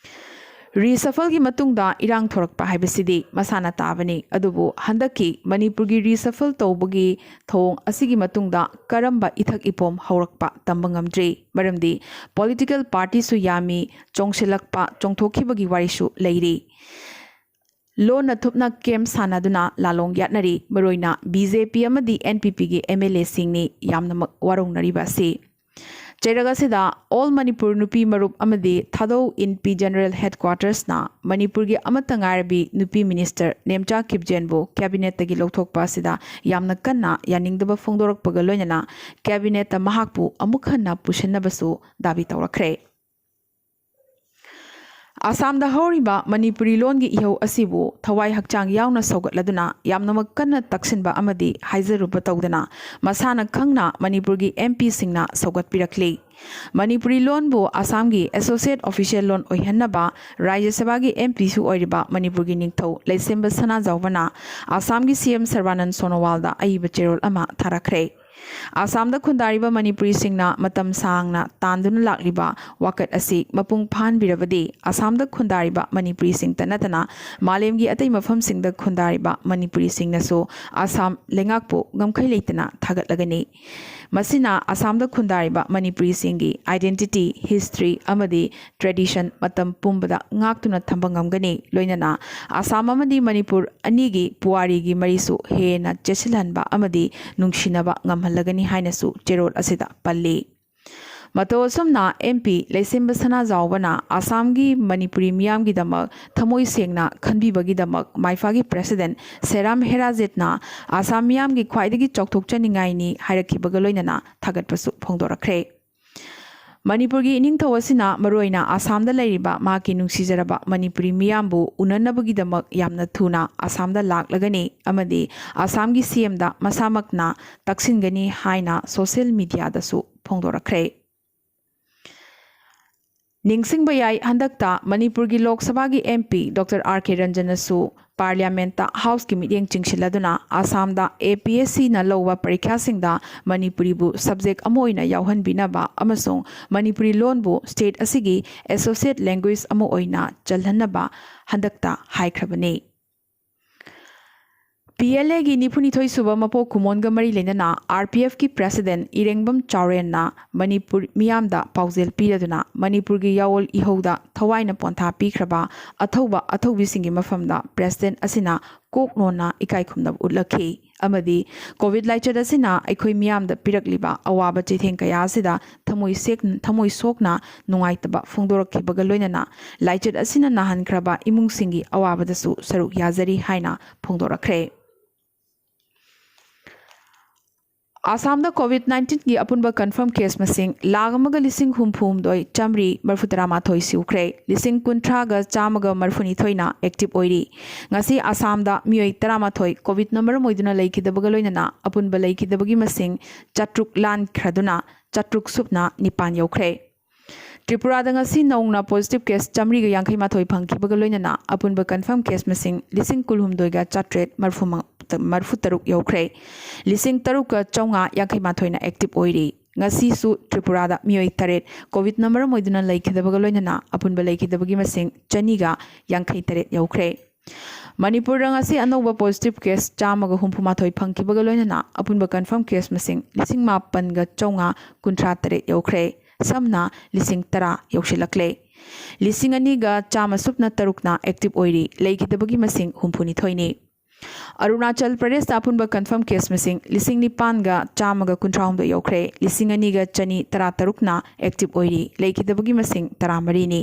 Reshuffleꯒꯤ ꯃꯇꯨꯡꯗ ꯏꯔꯥꯡ ꯊꯣꯔꯛꯄ ꯍꯥꯏꯕꯁꯤꯗꯤ ꯃꯁꯥꯅ ꯇꯥꯕꯅꯤ꯫ ꯑꯗꯨꯕꯨ ꯍꯟꯗꯛꯀꯤ ꯃꯅꯤꯄꯨꯔꯒꯤ reshuffle ꯇꯧꯕꯒꯤ ꯊꯧꯑꯣꯡ ꯑꯁꯤꯒꯤ ꯃꯇꯨꯡꯗ ꯀꯔꯝꯕ ꯏꯊꯛ ꯏꯄꯣꯝ ꯍꯧꯔꯛꯄ ꯇꯝꯕ ꯉꯝꯗ꯭ꯔꯤ꯫ ꯃꯔꯝꯗꯤ political partyꯁꯨ ꯌꯥꯝꯃꯤ, ꯆꯣꯡꯁꯤꯜꯂꯛꯄ, ꯆꯣꯡꯊꯣꯛꯈꯤꯕꯒꯤ ꯋꯥꯔꯤꯁꯨ ꯂꯩꯔꯤ꯫ ꯂꯣꯟꯅ ꯊꯨꯞꯅ ꯀꯦꯝ ꯁꯥꯟꯅꯗꯨꯅ ꯂꯥꯂꯣꯡ ꯌꯥꯠꯅꯔꯤ꯫ ꯃꯔꯨꯑꯣꯏꯅ ꯕꯤ ꯖꯦ ꯄꯤ ꯑꯃꯗꯤ ꯑꯦꯟ ꯄꯤ ꯄꯤꯒꯤ ꯑꯦꯝ ꯑꯦꯜ ꯑꯦꯁꯤꯡꯅꯤ ꯌꯥꯝꯅꯃꯛ ꯋꯥꯔꯧꯅꯔꯤꯕ ꯑꯁꯤ꯫ ꯆꯩꯔꯛ ꯑꯁꯤꯗ All Manipur ꯅꯨꯄꯤ ꯃꯔꯨꯞ ꯑꯃꯗꯤ ꯊꯥꯗꯧ ꯏꯟꯄꯤ General Headquartersꯅ ꯃꯅꯤꯄꯨꯔꯒꯤ ꯑꯃꯠꯇ ꯉꯥꯏꯔꯕꯤ ꯅꯨꯄꯤ ꯃꯤꯅꯤꯁꯇꯔ ꯅꯦꯝꯆꯥ ꯀꯤꯞꯖꯦꯟꯕꯨ ꯀꯦꯕꯤꯅꯦꯠꯇꯒꯤ ꯂꯧꯊꯣꯛꯄ ꯑꯁꯤꯗ ꯌꯥꯝꯅ ꯀꯟꯅ ꯌꯥꯅꯤꯡꯗꯕ ꯐꯣꯡꯗꯣꯔꯛꯄꯒ ꯂꯣꯏꯅꯅ ꯀꯦꯕꯤꯅꯦꯠꯇ ꯃꯍꯥꯛꯄꯨ ꯑꯃꯨꯛ ꯍꯟꯅ ꯄꯨꯁꯤꯟꯅꯕꯁꯨ ꯗꯥꯕꯤ ꯇꯧꯔꯛꯈ꯭ꯔꯦ꯫ ꯑꯁꯥꯝꯗ ꯍꯧꯔꯤꯕ ꯃꯅꯤꯄꯨꯔꯤ ꯂꯣꯟꯒꯤ ꯏꯍꯧ ꯑꯁꯤꯕꯨ ꯊꯋꯥꯏ ꯍꯛꯆꯥꯡ ꯌꯥꯎꯅ ꯁꯧꯒꯠꯂꯗꯨꯅ ꯌꯥꯝꯅꯃꯛ ꯀꯟꯅ ꯇꯛꯁꯤꯟꯕ ꯑꯃꯗꯤ ꯍꯥꯏꯖꯔꯨꯕ ꯇꯧꯗꯅ ꯃꯁꯥꯅ ꯈꯪꯅ ꯃꯅꯤꯄꯨꯔꯒꯤ ꯑꯦꯝ ꯄꯤꯁꯤꯡꯅ ꯁꯧꯒꯠꯄꯤꯔꯛꯂꯤ꯫ ꯃꯅꯤꯄꯨꯔꯤ ꯂꯣꯟꯕꯨ ꯑꯁꯥꯝꯒꯤ ꯑꯦꯁꯣꯁꯤꯌꯦꯠ ꯑꯣꯐꯤꯁꯤꯌꯦꯜ ꯂꯣꯟ ꯑꯣꯏꯍꯟꯅꯕ ꯔꯥꯖ꯭ꯌ ꯁꯚꯥꯒꯤ ꯑꯦꯝ ꯄꯤꯁꯨ ꯑꯣꯏꯔꯤꯕ ꯃꯅꯤꯄꯨꯔꯒꯤ ꯅꯤꯡꯊꯧ ꯂꯩꯁꯦꯝꯕ ꯁꯅꯥꯖꯥꯎꯕꯅ ꯑꯁꯥꯝꯒꯤ ꯁꯤ ꯑꯦꯝ ꯁꯔꯕꯥꯅꯟ ꯁꯣꯅꯣꯋꯥꯜꯗ ꯑꯏꯕ ꯆꯦꯔꯣꯜ ꯑꯃ ꯊꯥꯔꯛꯈ꯭ꯔꯦ꯫ ꯑꯁꯥꯝꯗ ꯈꯨꯟꯗꯥꯔꯤꯕ ꯃꯅꯤꯄꯨꯔꯤꯁꯤꯡꯅ ꯃꯇꯝ ꯁꯥꯡꯅ ꯇꯥꯟꯗꯨꯅ ꯂꯥꯛꯂꯤꯕ ꯋꯥꯀꯠ ꯑꯁꯤ ꯃꯄꯨꯡ ꯐꯥꯍꯟꯕꯤꯔꯕꯗꯤ ꯑꯁꯥꯝꯗ ꯈꯨꯟꯗꯥꯔꯤꯕ ꯃꯅꯤꯄꯨꯔꯤꯁꯤꯡꯇ ꯅꯠꯇꯅ ꯃꯥꯂꯦꯝꯒꯤ ꯑꯇꯩ ꯃꯐꯝꯁꯤꯡꯗ ꯈꯨꯟꯗꯥꯔꯤꯕ ꯃꯅꯤꯄꯨꯔꯤꯁꯤꯡꯅꯁꯨ ꯑꯁꯥꯝ ꯂꯩꯉꯥꯛꯄꯨ ꯉꯝꯈꯩ ꯂꯩꯇꯅ ꯊꯥꯒꯠꯂꯒꯅꯤ꯫ ꯃꯁꯤꯅ ꯑꯁꯥꯝꯗ ꯈꯨꯟꯗꯥꯔꯤꯕ ꯃꯅꯤꯄꯨꯔꯤꯁꯤꯡꯒꯤ identity, history ꯑꯃꯗꯤ tradition ꯃꯇꯝ ꯄꯨꯝꯕꯗ ꯉꯥꯛꯇꯨꯅ ꯊꯝꯕ ꯉꯝꯒꯅꯤ꯫ ꯂꯣꯏꯅꯅ ꯑꯁꯥꯝ ꯑꯃꯗꯤ ꯃꯅꯤꯄꯨꯔ ꯑꯅꯤꯒꯤ ꯄꯨꯋꯥꯔꯤꯒꯤ ꯃꯔꯤꯁꯨ ꯍꯦꯟꯅ ꯆꯦꯠꯁꯤꯜꯍꯟꯕ ꯑꯃꯗꯤ ꯅꯨꯡꯁꯤꯅꯕ ꯉꯝꯍꯜꯂꯒꯅꯤ ꯍꯥꯏꯅꯁꯨ ꯆꯦꯔꯣꯜ ꯑꯁꯤꯗ ꯄꯜꯂꯤ꯫ ꯃꯇꯧ ꯑꯁꯨꯝꯅ ꯑꯦꯝ ꯄꯤ ꯂꯩꯁꯦꯝꯕ ꯁꯅꯥꯖꯥꯎꯕꯅ ꯑꯁꯥꯝꯒꯤ ꯃꯅꯤꯄꯨꯔꯤ ꯃꯤꯌꯥꯝꯒꯤꯗꯃꯛ ꯊꯃꯣꯏ ꯁꯦꯡꯅ ꯈꯟꯕꯤꯕꯒꯤꯗꯃꯛ ꯃꯥꯏꯐꯥꯒꯤ ꯄ꯭ꯔꯦꯁꯤꯗꯦꯟ ꯁꯦꯔꯥꯝ ꯍꯦꯔꯥꯖꯦꯠꯅ ꯑꯁꯥꯝ ꯃꯤꯌꯥꯝꯒꯤ ꯈ꯭ꯋꯥꯏꯗꯒꯤ ꯆꯥꯎꯊꯣꯛꯆꯅꯤꯡꯉꯥꯏꯅꯤ ꯍꯥꯏꯔꯛꯈꯤꯕꯒ ꯂꯣꯏꯅꯅ ꯊꯥꯒꯠꯄꯁꯨ ꯐꯣꯡꯗꯣꯔꯛꯈ꯭ꯔꯦ꯫ ꯃꯅꯤꯄꯨꯔꯒꯤ ꯏꯅꯤꯡꯊꯧ ꯑꯁꯤꯅ ꯃꯔꯨꯑꯣꯏꯅ ꯑꯁꯥꯝꯗ ꯂꯩꯔꯤꯕ ꯃꯍꯥꯛꯀꯤ ꯅꯨꯡꯁꯤꯖꯔꯕ ꯃꯅꯤꯄꯨꯔꯤ ꯃꯤꯌꯥꯝꯕꯨ ꯎꯅꯅꯕꯒꯤꯗꯃꯛ ꯌꯥꯝꯅ ꯊꯨꯅ ꯑꯁꯥꯝꯗ ꯂꯥꯛꯂꯒꯅꯤ ꯑꯃꯗꯤ ꯑꯁꯥꯝꯒꯤ ꯁꯤ ꯑꯦꯝꯗ ꯃꯁꯥꯃꯛꯅ ꯇꯛꯁꯤꯟꯒꯅꯤ ꯍꯥꯏꯅ ꯁꯣꯁꯤꯌꯦꯜ ꯃꯤꯗꯤꯌꯥꯗꯁꯨ ꯐꯣꯡꯗꯣꯔꯛꯈ꯭ꯔꯦ꯫ ꯅꯤꯡꯁꯤꯡꯕ ꯌꯥꯏ, ꯍꯟꯗꯛꯇ ꯃꯅꯤꯄꯨꯔꯒꯤ ꯂꯣꯛ ꯁꯚꯥꯒꯤ ꯑꯦꯝ ꯄꯤ ꯗꯣꯛꯇꯔ ꯑꯥꯔ ꯀꯦ ꯔꯟꯖꯟꯅꯁꯨ ꯄꯥꯔꯂꯤꯌꯥꯃꯦꯟꯠꯇ ꯍꯥꯎꯁꯀꯤ ꯃꯤꯠꯌꯦꯡ ꯆꯤꯡꯁꯤꯜꯂꯗꯨꯅ ꯑꯁꯥꯝꯗ ꯑꯦ ꯄꯤ ꯑꯦꯁ ꯁꯤꯅ ꯂꯧꯕ ꯄꯔꯤꯈ꯭ꯌꯥꯁꯤꯡꯗ ꯃꯅꯤꯄꯨꯔꯤꯕꯨ ꯁꯕꯖꯦꯛ ꯑꯃ ꯑꯣꯏꯅ ꯌꯥꯎꯍꯟꯕꯤꯅꯕ ꯑꯃꯁꯨꯡ ꯃꯅꯤꯄꯨꯔꯤ ꯂꯣꯟꯕꯨ ꯁ꯭ꯇꯦꯠ ꯑꯁꯤꯒꯤ ꯑꯦꯁꯣꯁꯤꯌꯦꯠ ꯂꯦꯡꯒ꯭ꯋꯦꯖ ꯑꯃ ꯑꯣꯏꯅ ꯆꯜꯍꯟꯅꯕ ꯍꯟꯗꯛꯇ ꯍꯥꯏꯈ꯭ꯔꯕꯅꯤ꯫ ꯄꯤ ꯑꯦꯜ ꯑꯦꯒꯤ ꯅꯤꯐꯨꯅꯤꯊꯣꯏ ꯁꯨꯕ ꯃꯄꯣꯛ ꯀꯨꯝꯑꯣꯟꯒ ꯃꯔꯤ ꯂꯩꯅꯅ ꯑꯥꯔ ꯄꯤ ꯑꯦꯐꯀꯤ ꯄ꯭ꯔꯦꯁꯤꯗꯦꯟꯠ ꯏꯔꯦꯡꯕꯝ ꯆꯥꯎꯔꯦꯟꯅ ꯃꯅꯤꯄꯨꯔ ꯃꯤꯌꯥꯝꯗ ꯄꯥꯎꯖꯦꯜ ꯄꯤꯔꯗꯨꯅ ꯃꯅꯤꯄꯨꯔꯒꯤ ꯌꯥꯑꯣꯜ ꯏꯍꯧꯗ ꯊꯋꯥꯏꯅ ꯄꯣꯟꯊꯥ ꯄꯤꯈ꯭ꯔꯕ ꯑꯊꯧꯕ ꯑꯊꯧꯕꯤꯁꯤꯡꯒꯤ ꯃꯐꯝꯗ ꯄ꯭ꯔꯦꯁꯤꯗꯦꯟꯠ ꯑꯁꯤꯅ ꯀꯣꯛ ꯅꯣꯟꯅ ꯏꯀꯥꯏ ꯈꯨꯝꯅꯕ ꯎꯠꯂꯛꯈꯤ ꯑꯃꯗꯤ ꯀꯣꯚꯤꯗ ꯂꯥꯏꯆꯠ ꯑꯁꯤꯅ ꯑꯩꯈꯣꯏ ꯃꯤꯌꯥꯝꯗ ꯄꯤꯔꯛꯂꯤꯕ ꯑꯋꯥꯕ ꯆꯩꯊꯦꯡ ꯀꯌꯥ ꯑꯁꯤꯗ ꯊꯃꯣꯏ ꯁꯦꯛ-, ꯊꯃꯣꯏ ꯁꯣꯛꯅ ꯅꯨꯡꯉꯥꯏꯇꯕ ꯐꯣꯡꯗꯣꯔꯛꯈꯤꯕꯒ ꯂꯣꯏꯅꯅ ꯂꯥꯏꯆꯠ ꯑꯁꯤꯅ ꯅꯥꯍꯟꯈ꯭ꯔꯕ ꯏꯃꯨꯡꯁꯤꯡꯒꯤ ꯑꯋꯥꯕꯗꯁꯨ ꯁꯔꯨꯛ ꯌꯥꯖꯔꯤ ꯍꯥꯏꯅ ꯐꯣꯡꯗꯣꯔꯛꯈ꯭ꯔꯦ꯫ ꯑꯁꯥꯝꯗ ꯀꯣꯚꯤꯗ ꯅꯥꯏꯟꯇꯤꯟꯒꯤ ꯑꯄꯨꯟꯕ ꯀꯟꯐꯥꯔꯝ ꯀꯦꯁ ꯃꯁꯤꯡ ꯂꯥꯈ ꯑꯃꯒ ꯂꯤꯁꯤꯡ ꯍꯨꯝꯐꯨ ꯍꯨꯝꯗꯣꯏ ꯆꯥꯃꯔꯤ ꯃꯔꯤꯐꯨ ꯇꯔꯥꯃꯥꯊꯣꯏ ꯁꯨꯈ꯭ꯔꯦ꯫ ꯂꯤꯁꯤꯡ ꯀꯨꯟꯊ꯭ꯔꯥꯒ ꯆꯥꯝꯃꯒ ꯃꯔꯤꯐꯨꯅꯤꯊꯣꯏꯅ ꯑꯦꯛꯇꯤꯚ ꯑꯣꯏꯔꯤ꯫ ꯉꯁꯤ ꯑꯁꯥꯝꯗ ꯃꯤꯑꯣꯏ ꯇꯔꯥꯃꯥꯊꯣꯏ ꯀꯣꯚꯤꯗꯅ ꯃꯔꯝ ꯑꯣꯏꯗꯨꯅ ꯂꯩꯈꯤꯗꯕꯒ ꯂꯣꯏꯅꯅ ꯑꯄꯨꯟꯕ ꯂꯩꯈꯤꯗꯕꯒꯤ ꯃꯁꯤꯡ ꯆꯥꯇ꯭ꯔꯨꯛ ꯂꯥꯟꯈ꯭ꯔꯗꯨꯅ ꯆꯥꯇ꯭ꯔꯨꯛ ꯁꯨꯞꯅ ꯅꯤꯄꯥꯟ ꯌꯧꯈ꯭ꯔꯦ꯫ ꯇ꯭ꯔꯤꯄꯨꯔꯥꯗ ꯉꯁꯤ ꯅꯧꯅ ꯄꯣꯖꯤꯇꯤꯚ ꯀꯦꯁ ꯆꯥꯃꯔꯤꯒ ꯌꯥꯡꯈꯩ ꯃꯥꯊꯣꯏ ꯐꯪꯈꯤꯕꯒ ꯂꯣꯏꯅꯅ ꯑꯄꯨꯟꯕ ꯀꯟꯐꯥꯔꯝ ꯀꯦꯁ ꯃꯁꯤꯡ ꯂꯤꯁꯤꯡ ꯀꯨꯟꯍꯨꯝꯗꯣꯏꯒ ꯆꯥꯇ꯭ꯔꯦꯠ ꯃꯔꯤꯐꯨ ꯃꯔꯤꯐꯨ ꯇꯔꯨꯛ ꯌꯧꯈ꯭ꯔꯦ꯫ ꯂꯤꯁꯤꯡ ꯇꯔꯨꯛꯀ ꯆꯥꯝꯃꯉꯥ ꯌꯥꯡꯈꯩ ꯃꯥꯊꯣꯏꯅ ꯑꯦꯛꯇꯤꯚ ꯑꯣꯏꯔꯤ꯫ ꯉꯁꯤꯁꯨ ꯇ꯭ꯔꯤꯄꯨꯔꯥꯗ ꯃꯤꯑꯣꯏ ꯇꯔꯦꯠ ꯀꯣꯚꯤꯗꯅ ꯃꯔꯝ ꯑꯣꯏꯗꯨꯅ ꯂꯩꯈꯤꯗꯕꯒ ꯂꯣꯏꯅꯅ ꯑꯄꯨꯟꯕ ꯂꯩꯈꯤꯗꯕꯒꯤ ꯃꯁꯤꯡ ꯆꯅꯤꯒ ꯌꯥꯡꯈꯩ ꯇꯔꯦꯠ ꯌꯧꯈ꯭ꯔꯦ꯫ ꯃꯅꯤꯄꯨꯔꯗ ꯉꯁꯤ ꯑꯅꯧꯕ ꯄꯣꯖꯤꯇꯤꯚ ꯀꯦꯁ ꯆꯥꯝꯃꯒ ꯍꯨꯝꯐꯨ ꯃꯥꯊꯣꯏ ꯐꯪꯈꯤꯕꯒ ꯂꯣꯏꯅꯅ ꯑꯄꯨꯟꯕ ꯀꯟꯐꯥꯔꯝ ꯀꯦꯁ ꯃꯁꯤꯡ ꯂꯤꯁꯤꯡ ꯃꯥꯄꯟꯒ ꯆꯥꯝꯃꯉꯥ ꯀꯨꯟꯊ꯭ꯔꯥ ꯇꯔꯦꯠ ꯌꯧꯈ꯭ꯔꯦ꯫ ꯁꯝꯅ ꯂꯤꯁꯤꯡ ꯇꯔꯥ ꯌꯧꯁꯤꯜꯂꯛꯂꯦ꯫ ꯂꯤꯁꯤꯡ ꯑꯅꯤꯒ ꯆꯥꯝꯃ ꯁꯨꯞꯅ ꯇꯔꯨꯛꯅ ꯑꯦꯛꯇꯤꯚ ꯑꯣꯏꯔꯤ꯫ ꯂꯩꯈꯤꯗꯕꯒꯤ ꯃꯁꯤꯡ ꯍꯨꯝꯐꯨꯅꯤꯊꯣꯏꯅꯤ꯫ ꯑꯔꯨꯅꯥꯆꯜ ꯄ꯭ꯔꯗꯦꯁꯇ ꯑꯄꯨꯟꯕ ꯀꯟꯐꯥꯔꯝ ꯀꯦꯁ ꯃꯁꯤꯡ ꯂꯤꯁꯤꯡ ꯅꯤꯄꯥꯟꯒ ꯆꯥꯝꯃꯒ ꯀꯨꯟꯊ꯭ꯔꯥꯍꯨꯝꯗꯣꯏ ꯌꯧꯈ꯭ꯔꯦ꯫ ꯂꯤꯁꯤꯡ ꯑꯅꯤꯒ ꯆꯅꯤ ꯇꯔꯥ ꯇꯔꯨꯛꯅ ꯑꯦꯛꯇꯤꯚ ꯑꯣꯏꯔꯤ꯫ ꯂꯩꯈꯤꯗꯕꯒꯤ ꯃꯁꯤꯡ ꯇꯔꯥꯃꯔꯤꯅꯤ꯫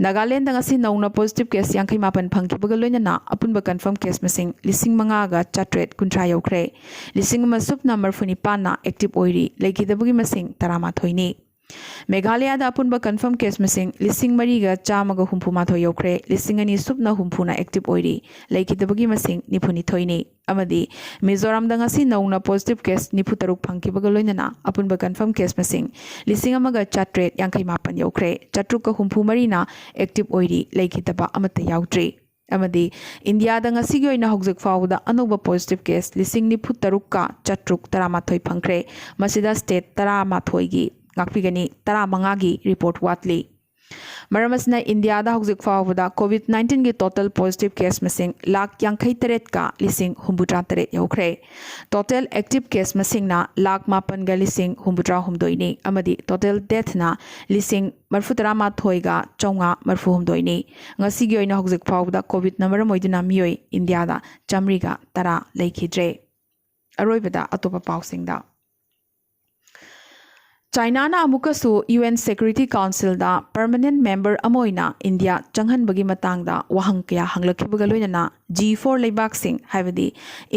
ꯅꯥꯒꯥꯂꯦꯟꯗ ꯉꯁꯤ ꯅꯧꯅ ꯄꯣꯖꯤꯇꯤꯚ ꯀꯦꯁ ꯌꯥꯡꯈꯩ ꯃꯥꯄꯟ ꯐꯪꯈꯤꯕꯒ ꯂꯣꯏꯅꯅ ꯑꯄꯨꯟꯕ ꯀꯟꯐꯥꯔꯝ ꯀꯦꯁ ꯃꯁꯤꯡ ꯂꯤꯁꯤꯡ ꯃꯉꯥꯒ ꯆꯥꯇ꯭ꯔꯦꯠ ꯀꯨꯟꯊ꯭ꯔꯥ ꯌꯧꯈ꯭ꯔꯦ꯫ ꯂꯤꯁꯤꯡ ꯑꯃ ꯁꯨꯞꯅ ꯃꯔꯤꯐꯨ ꯅꯤꯄꯥꯟꯅ ꯑꯦꯛꯇꯤꯚ ꯑꯣꯏꯔꯤ꯫ ꯂꯩꯈꯤꯗꯕꯒꯤ ꯃꯁꯤꯡ ꯇꯔꯥꯃꯥꯊꯣꯏꯅꯤ꯫ ꯃꯦꯘꯥꯂꯌꯥꯗ ꯑꯄꯨꯟꯕ ꯀꯟꯐꯥꯔꯝ ꯀꯦꯁ ꯃꯁꯤꯡ ꯂꯤꯁꯤꯡ ꯃꯔꯤꯒ ꯆꯥꯝꯃꯒ ꯍꯨꯝꯐꯨ ꯃꯥꯊꯣꯏ ꯌꯧꯈ꯭ꯔꯦ꯫ ꯂꯤꯁꯤꯡ ꯑꯅꯤ ꯁꯨꯞꯅ ꯍꯨꯝꯐꯨꯅ ꯑꯦꯛꯇꯤꯚ ꯑꯣꯏꯔꯤ꯫ ꯂꯩꯈꯤꯗꯕꯒꯤ ꯃꯁꯤꯡ ꯅꯤꯐꯨꯅꯤꯊꯣꯏꯅꯤ꯫ ꯑꯃꯗꯤ ꯃꯤꯖꯣꯔꯥꯝꯗ ꯉꯁꯤ ꯅꯧꯅ ꯄꯣꯖꯤꯇꯤꯚ ꯀꯦꯁ ꯅꯤꯐꯨ ꯇꯔꯨꯛ ꯐꯪꯈꯤꯕꯒ ꯂꯣꯏꯅꯅ ꯑꯄꯨꯟꯕ ꯀꯟꯐꯥꯔꯝ ꯀꯦꯁ ꯃꯁꯤꯡ ꯂꯤꯁꯤꯡ ꯑꯃꯒ ꯆꯥꯇ꯭ꯔꯦꯠ ꯌꯥꯡꯈꯩ ꯃꯥꯄꯟ ꯌꯧꯈ꯭ꯔꯦ꯫ ꯆꯥꯇ꯭ꯔꯨꯛꯀ ꯍꯨꯝꯐꯨ ꯃꯔꯤꯅ ꯑꯦꯛꯇꯤꯚ ꯑꯣꯏꯔꯤ꯫ ꯂꯩꯈꯤꯗꯕ ꯑꯃꯠꯇ ꯌꯥꯎꯗ꯭ꯔꯤ꯫ ꯑꯃꯗꯤ ꯏꯟꯗꯤꯌꯥꯗ ꯉꯁꯤꯒꯤ ꯑꯣꯏꯅ ꯍꯧꯖꯤꯛ ꯐꯥꯎꯕꯗ ꯑꯅꯧꯕ ꯄꯣꯖꯤꯇꯤꯚ ꯀꯦꯁ ꯂꯤꯁꯤꯡ ꯅꯤꯐꯨ ꯇꯔꯨꯛꯀ ꯆꯥꯇ꯭ꯔꯨꯛ ꯇꯔꯥꯃꯥꯊꯣꯏ ꯐꯪꯈ꯭ꯔꯦ꯫ ꯃꯁꯤꯗ ꯁ꯭ꯇꯦꯠ ꯇꯔꯥꯃꯥꯊꯣꯏꯒꯤ, ꯉꯥꯛꯄꯤꯒꯅꯤ, ꯇꯔꯥꯃꯉꯥꯒꯤ ꯔꯤꯄꯣꯔꯠ ꯋꯥꯠꯂꯤ꯫ ꯃꯔꯝ ꯑꯁꯤꯅ ꯏꯟꯗꯤꯌꯥꯗ ꯍꯧꯖꯤꯛ ꯐꯥꯎꯕꯗ ꯀꯣꯚꯤꯗ ꯅꯥꯏꯟꯇꯤꯟꯒꯤ ꯇꯣꯇꯦꯜ ꯄꯣꯖꯤꯇꯤꯚ ꯀꯦꯁ ꯃꯁꯤꯡ ꯂꯥꯈ ꯌꯥꯡꯈꯩ ꯇꯔꯦꯠꯀ ꯂꯤꯁꯤꯡ ꯍꯨꯝꯐꯨꯇꯔꯥ ꯇꯔꯦꯠ ꯌꯧꯈ꯭ꯔꯦ꯫ ꯇꯣꯇꯦꯜ ꯑꯦꯛꯇꯤꯚ ꯀꯦꯁ ꯃꯁꯤꯡꯅ ꯂꯥꯈ ꯃꯥꯄꯟꯒ ꯂꯤꯁꯤꯡ ꯍꯨꯝꯐꯨꯇꯔꯥ ꯍꯨꯝꯗꯣꯏꯅꯤ ꯑꯃꯗꯤ ꯇꯣꯇꯦꯜ ꯗꯦꯊꯅ ꯂꯤꯁꯤꯡ ꯃꯔꯤꯐꯨ ꯇꯔꯥ ꯃꯥꯊꯣꯏꯒ ꯆꯥꯝꯃꯉꯥ ꯃꯔꯤꯐꯨ ꯍꯨꯝꯗꯣꯏꯅꯤ꯫ ꯉꯁꯤꯒꯤ ꯑꯣꯏꯅ ꯍꯧꯖꯤꯛ ꯐꯥꯎꯕꯗ ꯀꯣꯚꯤꯗꯅ ꯃꯔꯝ ꯑꯣꯏꯗꯨꯅ ꯃꯤꯑꯣꯏ ꯏꯟꯗꯤꯌꯥꯗ ꯆꯥꯃꯔꯤꯒ ꯇꯔꯥ ꯂꯩꯈꯤꯗ꯭ꯔꯦ꯫ ꯑꯔꯣꯏꯕꯗ ꯑꯇꯣꯞꯄ ꯄꯥꯎꯁꯤꯡꯗ꯫ ꯆꯥꯏꯅꯥꯅ ꯑꯃꯨꯛꯀꯁꯨ U N security ꯀꯥꯎꯟꯁꯤꯜꯗ permanent member ꯑꯃ ꯑꯣꯏꯅ ꯏꯟꯗꯤꯌꯥ ꯆꯪꯍꯟꯕꯒꯤ ꯃꯇꯥꯡꯗ ꯋꯥꯍꯪ ꯀꯌꯥ ꯍꯪꯂꯛꯈꯤꯕꯒ ꯂꯣꯏꯅꯅ ꯖꯤ ꯐꯣꯔ ꯂꯩꯕꯥꯛꯁꯤꯡ, ꯍꯥꯏꯕꯗꯤ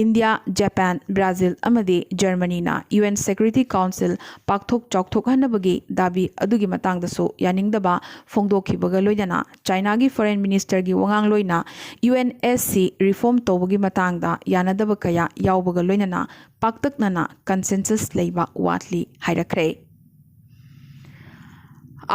ꯏꯟꯗꯤꯌꯥ, ꯖꯄꯥꯟ, ꯕ꯭ꯔꯥꯖꯤꯜ ꯑꯃꯗꯤ ꯖꯔꯃꯅꯤꯅ ꯌꯨ ꯑꯦꯟ ꯁꯦꯀ꯭ꯌꯨꯔꯤꯇꯤ ꯀꯥꯎꯟꯁꯤꯜ ꯄꯥꯛꯊꯣꯛ ꯆꯥꯎꯊꯣꯛꯍꯟꯅꯕꯒꯤ ꯗꯥꯕꯤ ꯑꯗꯨꯒꯤ ꯃꯇꯥꯡꯗꯁꯨ ꯌꯥꯅꯤꯡꯗꯕ ꯐꯣꯡꯗꯣꯛꯈꯤꯕꯒ ꯂꯣꯏꯅꯅ ꯆꯥꯏꯅꯥꯒꯤ ꯐꯣꯔꯦꯟ ꯃꯤꯅꯤꯁꯇꯔꯒꯤ ꯋꯥꯉꯥꯡꯂꯣꯏꯅ U N S C reform ꯇꯧꯕꯒꯤ ꯃꯇꯥꯡꯗ ꯌꯥꯅꯗꯕ ꯀꯌꯥ ꯌꯥꯎꯕꯒ ꯂꯣꯏꯅꯅ ꯄꯥꯛꯇꯛꯅꯅ ꯀꯟꯁꯦꯟꯁꯁ ꯂꯩꯕ ꯋꯥꯠꯂꯤ ꯍꯥꯏꯔꯛꯈ꯭ꯔꯦ꯫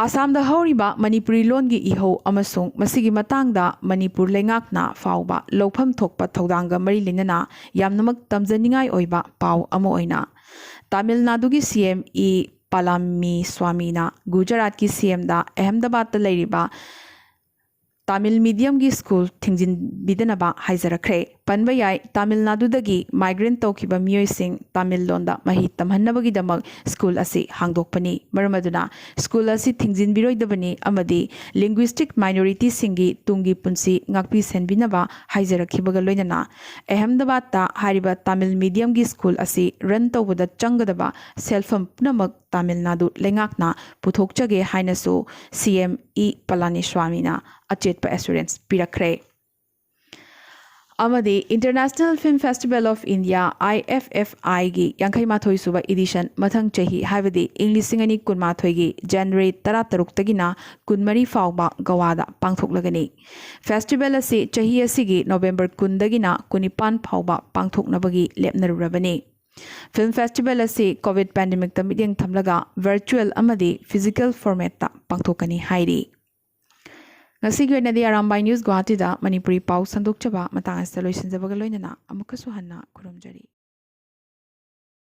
ꯑꯁꯥꯝꯗ ꯍꯧꯔꯤꯕ ꯃꯅꯤꯄꯨꯔꯤ ꯂꯣꯟꯒꯤ ꯏꯍꯧ ꯑꯃꯁꯨꯡ ꯃꯁꯤꯒꯤ ꯃꯇꯥꯡꯗ ꯃꯅꯤꯄꯨꯔ ꯂꯩꯉꯥꯛꯅ ꯐꯥꯎꯕ ꯂꯧꯐꯝ ꯊꯣꯛꯄ ꯊꯧꯗꯥꯡꯒ ꯃꯔꯤ ꯂꯩꯅꯅ ꯌꯥꯝꯅꯃꯛ ꯇꯝꯖꯅꯤꯡꯉꯥꯏ ꯑꯣꯏꯕ ꯄꯥꯎ ꯑꯃ ꯑꯣꯏꯅ, ꯇꯥꯃꯤꯜ ꯅꯥꯗꯨꯒꯤ ꯁꯤ ꯑꯦꯝ ꯏ ꯄꯂꯥꯅꯤꯁ꯭ꯋꯥꯃꯤꯅ ꯒꯨꯖꯔꯥꯠꯀꯤ ꯁꯤ ꯑꯦꯝꯗ ꯑꯍꯃꯗꯕꯥꯗꯇ ꯂꯩꯔꯤꯕ ꯇꯥꯃꯤꯜ ꯃꯤꯗꯤꯌꯝꯒꯤ ꯁ꯭ꯀꯨꯜ ꯊꯤꯡꯖꯤꯟꯕꯤꯗꯅꯕ ꯍꯥꯏꯖꯔꯛꯈ꯭ꯔꯦ꯫ ꯄꯟꯕ ꯌꯥꯏ, ꯇꯥꯃꯤꯜ ꯅꯥꯗꯨꯗꯒꯤ ꯃꯥꯏꯒ꯭ꯔꯦꯟꯠ ꯇꯧꯈꯤꯕ ꯃꯤꯑꯣꯏꯁꯤꯡ ꯇꯥꯃꯤꯜ ꯂꯣꯟꯗ ꯃꯍꯩ ꯇꯝꯍꯟꯅꯕꯒꯤꯗꯃꯛ ꯁ꯭ꯀꯨꯜ ꯑꯁꯤ ꯍꯥꯡꯗꯣꯛꯄꯅꯤ꯫ ꯃꯔꯝ ꯑꯗꯨꯅ ꯁ꯭ꯀꯨꯜ ꯑꯁꯤ ꯊꯤꯡꯖꯤꯟꯕꯤꯔꯣꯏꯗꯕꯅꯤ ꯑꯃꯗꯤ ꯂꯤꯡꯒ꯭ꯋꯤꯁꯇꯤꯛ ꯃꯥꯏꯅꯣꯔꯤꯇꯤꯁꯤꯡꯒꯤ ꯇꯨꯡꯒꯤ ꯄꯨꯟꯁꯤ ꯉꯥꯛꯄꯤ ꯁꯦꯟꯕꯤꯅꯕ ꯍꯥꯏꯖꯔꯛꯈꯤꯕꯒ ꯂꯣꯏꯅꯅ ꯑꯍꯃꯗꯕꯥꯗꯇ ꯍꯥꯏꯔꯤꯕ ꯇꯥꯃꯤꯜ ꯃꯤꯗꯤꯌꯝꯒꯤ ꯁ꯭ꯀꯨꯜ ꯑꯁꯤ ꯔꯟ ꯇꯧꯕꯗ ꯆꯪꯒꯗꯕ ꯁꯦꯜꯐꯝ ꯄꯨꯝꯅꯃꯛ ꯇꯥꯃꯤꯜ ꯅꯥꯗꯨ ꯂꯩꯉꯥꯛꯅ ꯄꯨꯊꯣꯛꯆꯒꯦ ꯍꯥꯏꯅꯁꯨ ꯁꯤ ꯑꯦꯝ ꯏ ꯄꯂꯥꯅꯤꯁ꯭ꯋꯥꯃꯤꯅ ꯑꯆꯦꯠꯄ ꯑꯦꯁꯨꯔꯦꯟꯁ ꯄꯤꯔꯛꯈ꯭ꯔꯦ꯫ ꯑꯃꯗꯤ International Film Festival of India, I F F I ꯒꯤ ꯌꯥꯡꯈꯩ ꯃꯥꯊꯣꯏ ꯁꯨꯕ ꯏꯗꯤꯁꯟ ꯃꯊꯪ ꯆꯍꯤ, ꯍꯥꯏꯕꯗꯤ ꯏꯪ ꯂꯤꯁꯤꯡ ꯑꯅꯤ ꯀꯨꯟꯃꯥꯊꯣꯏꯒꯤ ꯖꯅꯋꯥꯔꯤ ꯇꯔꯥꯇꯔꯨꯛꯇꯒꯤꯅ ꯀꯨꯟꯃꯔꯤ ꯐꯥꯎꯕ ꯒꯋꯥꯗ ꯄꯥꯡꯊꯣꯛꯂꯒꯅꯤ꯫ ꯐꯦꯁꯇꯤꯚꯦꯜ ꯑꯁꯤ ꯆꯍꯤ ꯑꯁꯤꯒꯤ ꯅꯣꯚꯦꯝꯕꯔ ꯀꯨꯟꯗꯒꯤꯅ ꯀꯨꯟꯅꯤꯄꯥꯟ ꯐꯥꯎꯕ ꯄꯥꯡꯊꯣꯛꯅꯕꯒꯤ ꯂꯦꯞꯅꯔꯨꯔꯕꯅꯤ꯫ ꯐꯤꯜꯝ ꯐꯦꯁꯇꯤꯚꯦꯜ ꯑꯁꯤ ꯀꯣꯚꯤꯗ ꯄꯦꯟꯗꯦꯃꯤꯛꯇ ꯃꯤꯠꯌꯦꯡ ꯊꯝꯂꯒ ꯚꯔꯆꯨꯑꯦꯜ ꯑꯃꯗꯤ ꯐꯤꯖꯤꯀꯦꯜ ꯐꯣꯔꯃꯦꯠꯇ ꯄꯥꯡꯊꯣꯛꯀꯅꯤ ꯍꯥꯏꯔꯤ꯫ ꯉꯁꯤꯒꯤ ꯑꯣꯏꯅꯗꯤ ꯑꯔꯥꯝꯕꯥꯏ ꯅ꯭ꯌꯨꯁ ꯒꯨꯋꯥꯍꯥꯇꯤꯗ ꯃꯅꯤꯄꯨꯔꯤ ꯄꯥꯎ ꯁꯟꯗꯣꯛꯆꯕ ꯃꯇꯥꯡ ꯑꯁꯤꯗ ꯂꯣꯏꯁꯤꯟꯖꯕꯒ ꯂꯣꯏꯅꯅ ꯑꯃꯨꯛꯀꯁꯨ ꯍꯟꯅ ꯈꯨꯔꯨꯝꯖꯔꯤ꯫